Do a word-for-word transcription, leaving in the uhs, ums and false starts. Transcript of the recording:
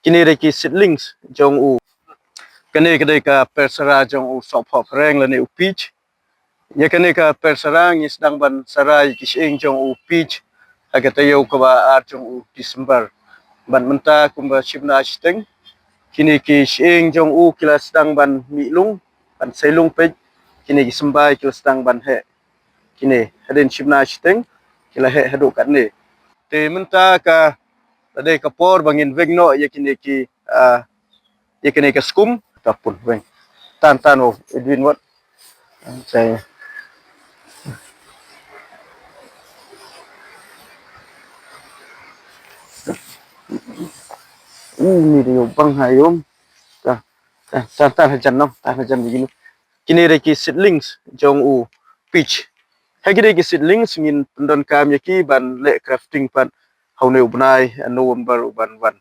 Kine dei ki seedlings jong u. Kane ka dei ka persara jong u sohphoh phareng lane u peach. Ïa kane ka persara ngi sdang ban sara ïa ki shyieng jong u peach ha ka taïew kaba ar jong u December. Bad mynta kumba shi bnai shiteng, kine ki shyieng jong u ki la sdang ban mih lung, ban sei lung peit. Kine ki symbai ki la sdang ban heh. Kine hadien shi bnai shiteng ki la heh haduh katne. Te mynta ka la dei ka por ba ngin weng noh ïa kine ki, ah, ïa kine ki skum. Ka pun weng. Tan tan, oh, Edwin, wat. Sai. Uh, ni dei u bang ha ïom. Ta, ta, ta, ta hajan noh, ta hajan begini. Kine dei ki seedlings jong u peach. Ha kine ki seedlings ngin pyndonkam ïa ki ban leh grafting pat ha une u bnai, eh, November u ban wan.